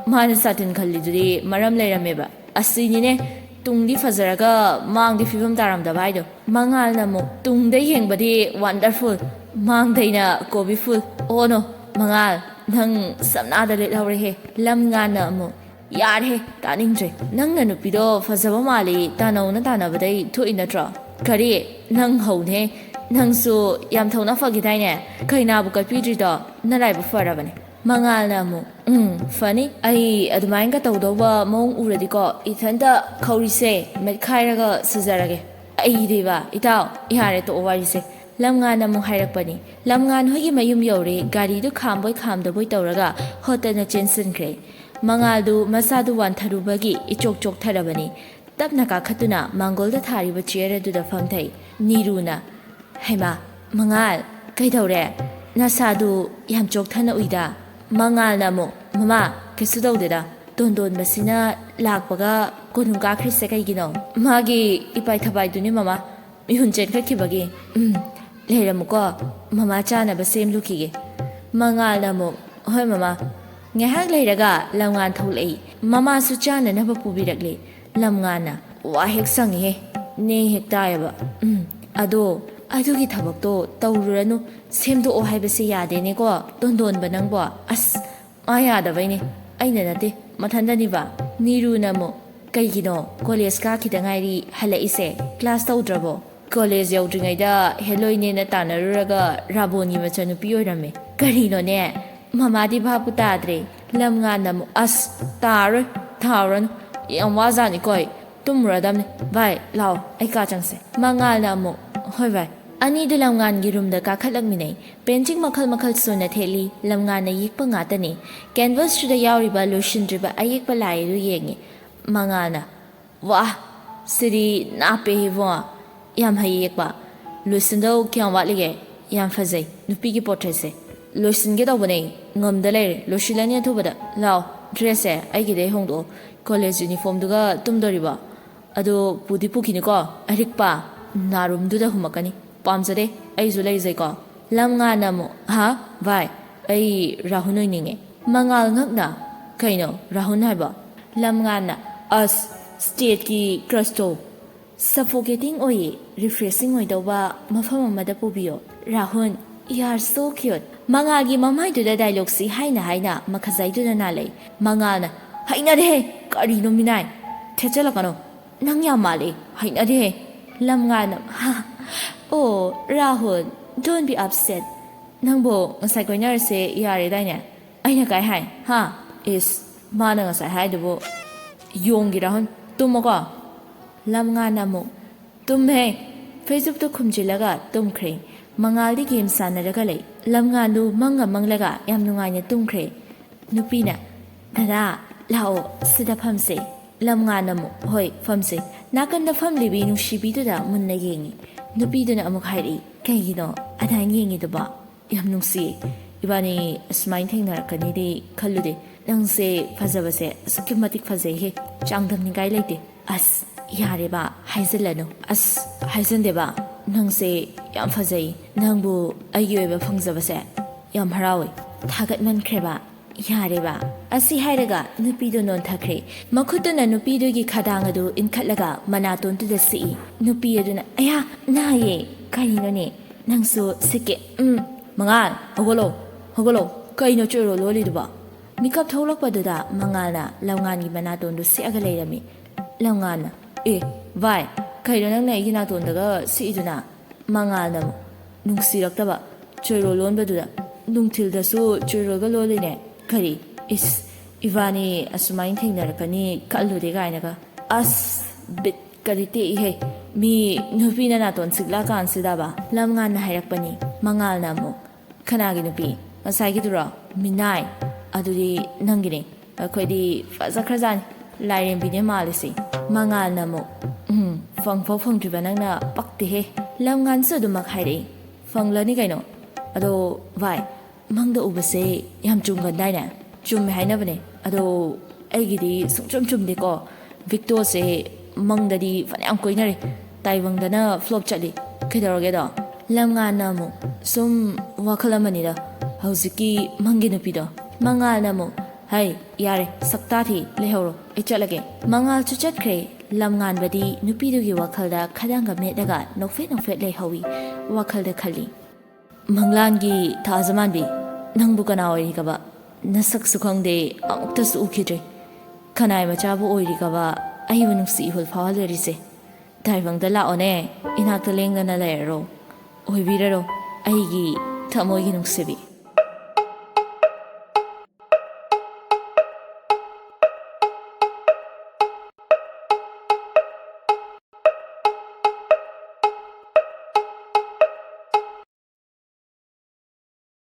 ꯃꯥꯅ ꯁꯥꯇꯤꯟ ꯈꯜꯂꯤꯗꯨꯗꯤ ꯃꯔꯝ ꯂꯩꯔꯝꯃꯦꯕ꯫ ꯑꯁꯤꯅꯤꯅꯦ, ꯇꯨꯡꯗꯤ ꯐꯖꯔꯒ ꯃꯥꯡꯗꯤ ꯐꯤꯕꯝ ꯇꯥꯔꯝꯗꯕ ꯍꯥꯏꯗꯣ꯫ ꯃꯉꯥꯜꯅ ꯑꯃꯨꯛ, ꯇꯨꯡꯗ ꯌꯦꯡꯕꯗꯤ ꯋꯥꯟꯗꯔꯐꯨꯜ, ꯃꯥꯡꯗꯩꯅ ꯀꯣꯕꯤ ꯐꯨꯜ꯫ ꯑꯣꯅꯣ, ꯃꯉꯥꯜ, ꯅꯪ ꯁꯝꯅꯥꯗ ꯂꯤꯠꯍꯧꯔꯦꯍꯦ꯫ ꯂꯝꯉꯥꯟꯅ ꯑꯃꯨꯛ, ꯌꯥꯔꯦꯍꯦ, ꯇꯥꯅꯤꯡꯗ꯭ꯔꯦ꯫ ꯅꯪꯅ ꯅꯨꯄꯤꯗꯣ ꯐꯖꯕ ꯃꯥꯜꯂꯤ, ꯇꯥꯅꯧꯅ ꯇꯥꯅꯕꯗꯩ ꯊꯣꯛꯏ ꯅꯠꯇ꯭ꯔꯣ? ꯀꯔꯤ? ꯅꯪ ꯍꯧꯅꯦ꯫ ꯅꯪꯁꯨ ꯌꯥꯝ ꯊꯧꯅꯥ ꯐꯈꯤꯗꯥꯏꯅꯦ? ꯀꯩꯅꯥꯕꯨ ꯀꯠꯄꯤꯗ꯭ꯔꯤꯗꯣ ꯅꯔꯥꯏꯕꯛ ꯐꯔꯕꯅꯦ꯫ ꯃꯉꯥꯜꯅ ꯑꯃꯨꯛ, ꯎꯝ, ꯐꯅꯤ꯫ ꯑꯩ ꯑꯗꯨꯃꯥꯏꯅꯒ ꯇꯧꯗꯧꯕ ꯃꯑꯣꯡ ꯎꯔꯗꯤꯀꯣ, ꯏꯊꯟꯇ ꯈꯧꯔꯤꯁꯦ ꯃꯦꯠꯈꯥꯏꯔꯒ ꯁꯤꯖꯔꯒꯦ꯫ ꯑꯩꯗꯤꯕ, ꯏꯇꯥꯎ, ꯌꯥꯔꯦ, ꯇꯣꯛꯑꯣ ꯋꯥꯔꯤꯁꯦ꯫ ꯂꯝꯉꯥꯟꯅ ꯑꯃꯨꯛ ꯍꯥꯏꯔꯛꯄꯅꯤ꯫ ꯂꯝꯉꯥꯟ ꯍꯣꯏꯒꯤ ꯃꯌꯨꯝ ꯌꯧꯔꯦ, ꯒꯥꯔꯤꯗꯨ ꯈꯥꯝꯕꯣꯏ ꯈꯥꯝꯗꯕꯣꯏ ꯇꯧꯔꯒ ꯍꯣꯠꯇꯅ ꯆꯦꯟꯁꯤꯟꯈ꯭ꯔꯦ꯫ ꯃꯉꯥꯜꯗꯨ ꯃꯁꯥꯗꯨ ꯋꯥꯟꯊꯔꯨꯕꯒꯤ ꯏꯆꯣꯛ ꯆꯣꯛꯊꯔꯕꯅꯤ꯫ ꯇꯞꯅ ꯀꯥꯈꯠꯇꯨꯅ ꯃꯥꯡꯒꯣꯜꯗ ꯊꯥꯔꯤꯕ ꯆꯤꯌꯔ ꯑꯗꯨꯗ ꯐꯝꯊꯩ꯫ ꯅꯤꯔꯨꯅ, ꯍꯩꯃꯥ, ꯃꯉꯥꯜ, ꯀꯩꯗꯧꯔꯦ? ꯅꯁꯥꯗꯨ ꯌꯥꯝ ꯆꯣꯛꯊꯅ ꯎꯏꯗ꯫ ꯃꯉꯥꯜꯅ ꯑꯃꯨꯛ, "ꯃꯃꯥ, ꯀꯩꯁꯨ ꯇꯧꯗꯦꯗ꯫ ꯇꯣꯟꯗꯣꯟꯕꯁꯤꯅ ꯂꯥꯛꯄꯒ ꯀꯣꯅꯨꯡ ꯀꯥꯈ꯭ꯔꯤꯁꯦ ꯀꯩꯒꯤꯅꯣ?" "ꯃꯥꯒꯤ ꯏꯄꯥꯏ ꯊꯕꯥꯏꯗꯨꯅꯤ ꯃꯃꯥ, ꯃꯤꯍꯨꯟ ꯆꯦꯟꯈꯠꯈꯤꯕꯒꯤ꯫ ꯎꯝ, ꯂꯩꯔꯝꯃꯨꯀꯣ, ꯃꯃꯥ ꯆꯥꯅꯕ ꯁꯦꯝꯂꯨꯈꯤꯒꯦ꯫" ꯃꯉꯥꯜꯅ ꯑꯃꯨꯛ, "ꯍꯣꯏ ꯃꯃꯥ꯫" ꯉꯥꯏꯍꯥꯛ ꯂꯩꯔꯒ ꯂꯝꯉꯥꯟ ꯊꯣꯛꯂꯛꯏ꯫ ꯃꯃꯥꯁꯨ ꯆꯥꯅꯅꯕ ꯄꯨꯕꯤꯔꯛꯂꯤ꯫ ꯂꯝꯉꯥꯟꯅ, "ꯋꯥ ꯍꯦꯛ ꯁꯪꯉꯤꯍꯦ, ꯅꯦ ꯍꯦꯛ ꯇꯥꯏꯌꯦꯕ꯫ ꯎꯝ, ꯑꯗꯣ ꯑꯗꯨꯒꯤ ꯊꯕꯛꯇꯣ ꯇꯧꯔꯨꯔꯅꯨ, ꯁꯦꯝꯗꯣꯛꯑꯣ ꯍꯥꯏꯕꯁꯦ ꯌꯥꯗꯦꯅꯦꯀꯣ, ꯇꯣꯟꯗꯣꯟꯕ ꯅꯪꯕꯣ꯫ ꯑꯁ, ꯃꯥ ꯌꯥꯗꯕꯩꯅꯦ, ꯑꯩꯅ ꯅꯠꯇꯦ, ꯃꯊꯟꯗꯅꯤꯕ꯫" ꯅꯤꯔꯨꯅ ꯑꯃꯨꯛ, "ꯀꯩꯒꯤꯅꯣ? ꯀꯣꯂꯦꯖ ꯀꯥꯈꯤꯗ ꯉꯥꯏꯔꯤ ꯍꯜꯂꯛꯏꯁꯦ, ꯀ꯭ꯂꯥꯁ ꯇꯧꯗ꯭ꯔꯕꯣ?" "ꯀꯣꯂꯦꯖ ꯌꯧꯗ꯭ꯔꯤꯉꯩꯗ ꯍꯦꯂꯣꯏꯅꯦꯅ ꯇꯥꯟꯅꯔꯨꯔꯒ ꯔꯥꯕꯣꯟꯒꯤ ꯃꯆꯥꯅꯨꯄꯤ ꯑꯣꯏꯔꯝꯃꯦ꯫" "ꯀꯔꯤꯅꯣꯅꯦ?" ꯃꯃꯥꯗꯤ ꯚꯥꯞꯄꯨ ꯇꯥꯗ꯭ꯔꯦ꯫ ꯂꯝꯉꯥꯟꯅ ꯑꯃꯨꯛ, "ꯑꯁ, ꯇꯥꯔꯣꯏ, ꯇꯥꯔꯨꯔꯅꯨ꯫ ꯌꯥꯝ ꯋꯥꯖꯥꯠꯅꯤꯀꯣ ꯑꯩ꯫ ꯇꯨꯝꯃꯨꯔꯗꯝꯅꯤ꯫ ꯚꯥꯏ, ꯂꯥꯛꯑꯣ, ꯑꯩ ꯀꯥ ꯆꯪꯁꯦ꯫" ꯃꯉꯥꯜꯅ ꯑꯃꯨꯛ, "ꯍꯣꯏ ꯚꯥꯏ꯫" ꯑꯅꯤꯗꯨ ꯂꯝꯉꯥꯟꯒꯤ ꯔꯨꯝꯗ ꯀꯥꯈꯠꯂꯛꯃꯤꯟꯅꯩ꯫ ꯄꯦꯟꯇꯤꯡ ꯃꯈꯜ ꯃꯈꯜ ꯁꯨꯅ ꯊꯦꯠꯂꯤ꯫ ꯂꯝꯉꯥꯟꯅ ꯌꯦꯛꯄ ꯉꯥꯛꯇꯅꯤ꯫ ꯀꯦꯟꯚꯁꯇꯨꯗ ꯌꯥꯎꯔꯤꯕ ꯂꯣꯏꯁꯤꯟꯗ꯭ꯔꯤꯕ ꯑꯌꯦꯛꯄ ꯂꯥꯏ ꯑꯗꯨ ꯌꯦꯡꯉꯤ꯫ ꯃꯉꯥꯜꯅ, "ꯋꯥ, ꯁꯤꯗꯤ ꯅꯥꯞꯄꯦꯍꯦ ꯏꯕꯨꯡꯉꯣ꯫ ꯌꯥꯝ ꯍꯩ ꯌꯦꯛꯄ꯫ ꯂꯣꯏꯁꯤꯟꯗꯧ ꯀꯌꯥꯝ ꯋꯥꯠꯂꯤꯒꯦ? ꯌꯥꯝ ꯐꯖꯩ, ꯅꯨꯄꯤꯒꯤ ꯄꯣꯔꯇ꯭ꯔꯦꯠꯁꯦ꯫" "ꯂꯣꯏꯁꯤꯟꯒꯦ ꯇꯧꯕꯅꯦ, ꯉꯝꯗ ꯂꯩꯔꯦ꯫ ꯂꯣꯏꯁꯤꯜꯂꯅꯤ ꯑꯊꯨꯕꯗ꯫ ꯂꯥꯛꯑꯣ, ꯗ꯭ꯔꯦꯁꯁꯦ ꯑꯩꯒꯤꯗꯩ ꯍꯣꯡꯗꯣꯛꯑꯣ꯫ ꯀꯣꯂꯦꯖ ꯌꯨꯅꯤꯐꯣꯔꯝꯗꯨꯒ ꯇꯨꯝꯗꯣꯔꯤꯕꯣ? ꯑꯗꯣ ꯄꯨꯗꯤ ꯄꯨꯈꯤꯅꯤꯀꯣ꯫ ꯑꯔꯤꯛꯄ, ꯅꯥꯔꯨꯝꯗꯨꯗ ꯍꯨꯝꯃꯛꯀꯅꯤ꯫ ꯄꯥꯝꯖꯗꯦ, ꯑꯩꯁꯨ ꯂꯩꯖꯩꯀꯣ꯫" ꯂꯝꯉꯥꯟꯅ ꯑꯃꯨꯛ, "ꯍꯥ? ꯚꯥꯏ, ꯑꯩ ꯔꯥꯍꯨꯜ ꯑꯣꯏꯅꯤꯡꯉꯦ꯫" ꯃꯉꯥꯜ ꯉꯛꯅ, "ꯀꯩꯅꯣ ꯔꯥꯍꯨꯜ ꯍꯥꯏꯕꯣ?" ꯂꯝꯉꯥꯟꯅ, "ꯑꯁ, ꯁ꯭ꯇꯦꯠꯀꯤ ꯀ꯭ꯔꯁꯇꯣ꯫ ꯁꯐꯣꯀꯦꯇꯤꯡ ꯑꯣꯏꯌꯦ, ꯔꯤꯐ꯭ꯔꯦꯁꯤꯡ ꯑꯣꯏꯗꯧꯕ ꯃꯐꯝ ꯑꯃꯗ ꯄꯨꯕꯤꯌꯣ꯫ Rahul, you are so cute꯫" ꯃꯉꯥꯜꯒꯤ ꯃꯃꯥꯏꯗꯨꯗ ꯗꯥꯏꯂꯣꯛꯁꯤ ꯍꯥꯏꯅ ꯍꯥꯏꯅ ꯃꯈꯖꯥꯏꯗꯨꯅ ꯅꯥꯜꯂꯛꯏ꯫ ꯃꯉꯥꯜꯅ, "ꯍꯩꯅꯗꯦꯍꯦ! ꯀꯔꯤꯅꯣ ꯃꯤꯅꯥꯏ? ꯊꯦꯠꯆꯜꯂꯛꯀꯅꯣ꯫ ꯅꯪ ꯌꯥꯝ ꯃꯥꯜꯂꯦ꯫ ꯍꯩꯅꯗꯦꯍꯦ꯫" ꯂꯝꯉꯥꯟꯅ, "ꯍꯥ, ꯑꯣ, ꯔꯥꯍꯨꯜ, don't be upset꯫ ꯅꯪꯕꯨ ꯉꯁꯥꯏ ꯀꯣꯏꯅꯔꯁꯦ ꯌꯥꯔꯦꯗꯥꯏꯅꯦ? ꯑꯩꯅ ꯀꯥꯏ ꯍꯥꯏ? ꯍꯥ? ꯏꯁ, ꯃꯥꯅ ꯉꯁꯥꯏ ꯍꯥꯏꯗꯨꯕꯨ ꯌꯣꯡꯒꯤ ꯔꯥꯍꯨꯜ꯫ ꯇꯨꯝꯃꯣꯀꯣ꯫" ꯂꯝꯉꯥꯟꯅ ꯑꯃꯨꯛ, "ꯇꯨꯝꯃꯦ꯫" ꯐꯩꯖꯨꯞꯇꯨ ꯈꯨꯝꯖꯤꯜꯂꯒ ꯇꯨꯝꯈ꯭ꯔꯦ꯫ ꯃꯉꯥꯜꯗꯤ ꯒꯦꯝ ꯁꯥꯟꯅꯔꯒ ꯂꯩ꯫ ꯂꯝꯉꯥꯟꯗꯨ ꯃꯪꯒ ꯃꯪꯂꯒ ꯌꯥꯝ ꯅꯨꯡꯉꯥꯏꯅ ꯇꯨꯝꯈ꯭ꯔꯦ꯫ ꯅꯨꯄꯤꯅ, "ꯗꯗꯥ, ꯂꯥꯛꯑꯣ, ꯁꯤꯗ ꯐꯝꯁꯦ꯫" ꯂꯝꯉꯥꯟꯅ ꯑꯃꯨꯛ, "ꯍꯣꯏ, ꯐꯝꯁꯦ꯫" ꯅꯥꯀꯟꯗ ꯐꯝꯂꯤꯕꯤ ꯅꯨꯡꯁꯤꯕꯤꯗꯨꯗ ꯃꯨꯟꯅ ꯌꯦꯡꯉꯤ꯫ ꯅꯨꯄꯤꯗꯨꯅ ꯑꯃꯨꯛ ꯍꯥꯏꯔꯛꯏ, "ꯀꯩꯒꯤꯅꯣ ꯑꯗꯥꯏꯅ ꯌꯦꯡꯉꯤꯗꯨꯕꯣ? ꯌꯥꯝ ꯅꯨꯡꯁꯤꯌꯦ꯫ ꯏꯕꯥꯅꯤ ꯑꯁꯨꯃꯥꯏꯅ ꯊꯦꯡꯅꯔꯛꯀꯅꯤꯗꯤ ꯈꯜꯂꯨꯗꯦ꯫ ꯅꯪꯁꯦ ꯐꯖꯕꯁꯦ ꯑꯁꯨꯛꯀꯤ ꯃꯇꯤꯛ ꯐꯖꯩꯍꯦ, ꯆꯥꯡꯗꯝꯅꯤꯡꯉꯥꯏ ꯂꯩꯇꯦ꯫ ꯑꯁ, ꯌꯥꯔꯦꯕ, ꯍꯥꯏꯖꯤꯜꯂꯅꯨ꯫ ꯑꯁ, ꯍꯥꯏꯖꯟꯗꯦꯕ, ꯅꯪꯁꯦ ꯌꯥꯝ ꯐꯖꯩ꯫ ꯅꯪꯕꯨ ꯑꯩꯒꯤ ꯑꯣꯏꯕ ꯐꯪꯖꯕꯁꯦ ꯌꯥꯝ ꯍꯔꯥꯎꯏ꯫ ꯊꯥꯒꯠꯃꯟꯈ꯭ꯔꯦꯕ꯫ ꯌꯥꯔꯦꯕ꯫ ꯑꯁꯤ ꯍꯥꯏꯔꯒ ꯅꯨꯄꯤꯗꯣ ꯅꯣꯟꯊꯈ꯭ꯔꯦ꯫ ꯃꯈꯨꯠꯇꯨꯅ ꯅꯨꯄꯤꯗꯨꯒꯤ ꯈꯗꯥꯡ ꯑꯗꯨ ꯏꯟꯈꯠꯂꯒ ꯃꯅꯥꯇꯣꯟꯗꯨꯗ ꯁꯤꯛꯏ꯫ ꯅꯨꯄꯤ ꯑꯗꯨꯅ, "ꯑꯌꯥ, ꯅꯥꯏꯌꯦ꯫ ꯀꯔꯤꯅꯣꯅꯦ? ꯅꯪꯁꯨ ꯁꯤꯛꯀꯦ꯫ ꯎꯝ, ꯃꯉꯥꯜ, ꯍꯧꯒꯠꯂꯣ, ꯍꯧꯒꯠꯂꯣ꯫ ꯀꯩꯅꯣ ꯆꯣꯏꯔꯣ ꯂꯣꯜꯂꯤꯗꯨꯕꯣ?" ꯃꯤꯀꯞ ꯊꯣꯛꯂꯛꯄꯗꯨꯗ ꯃꯉꯥꯜꯅ ꯂꯝꯉꯥꯟꯒꯤ ꯃꯅꯥꯇꯣꯟꯗꯨ ꯁꯤꯛꯑꯒ ꯂꯩꯔꯝꯃꯤ꯫ ꯂꯝꯉꯥꯟꯅ, "ꯑꯦ, ꯚꯥꯏ, ꯀꯩꯅꯣ ꯅꯪꯅ ꯑꯩꯒꯤ ꯅꯥꯇꯣꯟꯗꯒ ꯁꯤꯛꯏꯗꯨꯅ?" ꯃꯉꯥꯜꯅ ꯑꯃꯨꯛ ꯅꯨꯡꯁꯤꯔꯛꯇꯕ ꯆꯣꯏꯔꯣꯜ ꯂꯣꯟꯕꯗꯨꯗ, "ꯅꯨꯡꯊꯤꯜꯗꯁꯨ ꯆꯣꯏꯔꯣꯜꯒ ꯂꯣꯜꯂꯤꯅꯦ꯫ ꯀꯔꯤ? ꯏꯁ, ꯏꯕꯥꯅꯤ ꯑꯁꯨꯃꯥꯏꯅ ꯊꯦꯡꯅꯔꯛꯀꯅꯤ ꯈꯜꯂꯨꯗꯦ" ꯀꯥꯏꯅꯒ꯫ ꯑꯁ, ꯕꯤꯠꯀꯗꯤ ꯇꯦꯛꯏꯍꯦ꯫ ꯃꯤ ꯅꯨꯄꯤꯅ ꯅꯥꯇꯣꯟ ꯁꯤꯛꯂꯛꯑꯀꯥꯟꯁꯤꯗꯕ꯫ ꯂꯝꯉꯥꯟꯅ ꯍꯥꯏꯔꯛꯄꯅꯤ꯫ ꯃꯉꯥꯜꯅ ꯑꯃꯨꯛ, "ꯀꯅꯥꯒꯤ ꯅꯨꯄꯤ? ꯉꯁꯥꯏꯒꯤꯗꯨꯔꯣ? ꯃꯤꯅꯥꯏ꯫ ꯑꯗꯨꯗꯤ ꯅꯪꯒꯤꯅꯤ꯫ ꯑꯩꯈꯣꯏꯗꯤ ꯐꯖꯈ꯭ꯔꯖꯥꯠꯅꯤ꯫ ꯂꯥꯏꯔꯦꯝꯕꯤꯅꯦ ꯃꯥꯜꯂꯤꯁꯤ꯫" ꯃꯉꯥꯜꯅ ꯑꯃꯨꯛ, "ꯎꯝ, ꯐꯪꯐꯥꯎ ꯐꯪꯗ꯭ꯔꯤꯕ ꯅꯪꯅ ꯄꯛꯇꯦꯍꯦ꯫" ꯂꯝꯉꯥꯟꯁꯨ ꯑꯗꯨꯃꯛ ꯍꯥꯏꯔꯛꯏ꯫ "ꯐꯪꯂꯅꯤ ꯀꯩꯅꯣ꯫ ꯑꯗꯣ ꯚꯥꯏ, ꯃꯪꯗ ꯎꯕꯁꯦ ꯌꯥꯝ ꯆꯨꯝꯒꯟꯗꯥꯏꯅꯦ?" "ꯆꯨꯝꯃꯦ ꯍꯥꯏꯅꯕꯅꯦ꯫ ꯑꯗꯣ ꯑꯩꯒꯤꯗꯤ ꯁꯨꯡꯆꯨꯝ ꯆꯨꯝꯗꯦꯀꯣ꯫ ꯚꯤꯛꯇꯣꯁꯦ ꯃꯪꯗꯗꯤ ꯐꯅꯌꯥꯝ ꯀꯣꯏꯅꯔꯦ꯫ ꯇꯥꯏꯕꯪꯗꯅ ꯐ꯭ꯂꯣꯞ ꯆꯠꯂꯤ꯫ ꯀꯩꯗꯧꯔꯒꯦꯗꯣ?" ꯂꯝꯉꯥꯟꯅ ꯑꯃꯨꯛ, "ꯁꯨꯝ ꯋꯥꯈꯜ ꯑꯃꯅꯤꯗ꯫ ꯍꯧꯖꯤꯛꯀꯤ ꯃꯪꯒꯤ ꯅꯨꯄꯤꯗꯣ꯫" ꯃꯉꯥꯜꯅ ꯑꯃꯨꯛ, "ꯍꯩ, ꯌꯥꯔꯦ, ꯁꯛꯇꯥ ꯊꯤ, ꯂꯩꯍꯧꯔꯣ, ꯑꯩ ꯆꯠꯂꯒꯦ꯫" ꯃꯉꯥꯜꯁꯨ ꯆꯠꯈ꯭ꯔꯦ꯫ ꯂꯝꯉꯥꯟꯕꯗꯤ ꯅꯨꯄꯤꯗꯨꯒꯤ ꯋꯥꯈꯜꯗ ꯈꯗꯥꯡꯒ ꯃꯦꯠꯂꯒ ꯅꯣꯛꯐꯦꯠ ꯅꯣꯛꯐꯦꯠ ꯂꯩꯍꯧꯏ꯫ ꯋꯥꯈꯜꯗ ꯈꯜꯂꯤ, "ꯃꯪꯂꯥꯟꯒꯤ ꯊꯥꯖꯃꯥꯟꯕꯤ, ꯅꯪꯕꯨ ꯀꯅꯥ ꯑꯣꯏꯔꯤꯒꯕ? ꯅꯁꯛꯁꯨ ꯈꯪꯗꯦ, ꯑꯃꯨꯛꯇꯁꯨ ꯎꯈꯤꯗ꯭ꯔꯤ꯫ ꯈꯅꯥꯏ ꯃꯆꯥꯕꯨ ꯑꯣꯏꯔꯤꯒꯕ ꯑꯩꯕꯨ ꯅꯨꯡꯁꯤ ꯏꯍꯨꯜ ꯐꯥꯎꯍꯜꯂꯔꯤꯁꯦ? ꯇꯥꯏꯕꯪꯗ ꯂꯥꯛꯑꯣꯅꯦ, ꯏꯅꯥꯛꯇ ꯂꯦꯡꯗꯅ ꯂꯩꯔꯔꯣ꯫ ꯑꯣꯏꯕꯤꯔꯔꯣ ꯑꯩꯒꯤ ꯊꯃꯣꯏꯒꯤ ꯅꯨꯡꯁꯤꯕꯤ꯫"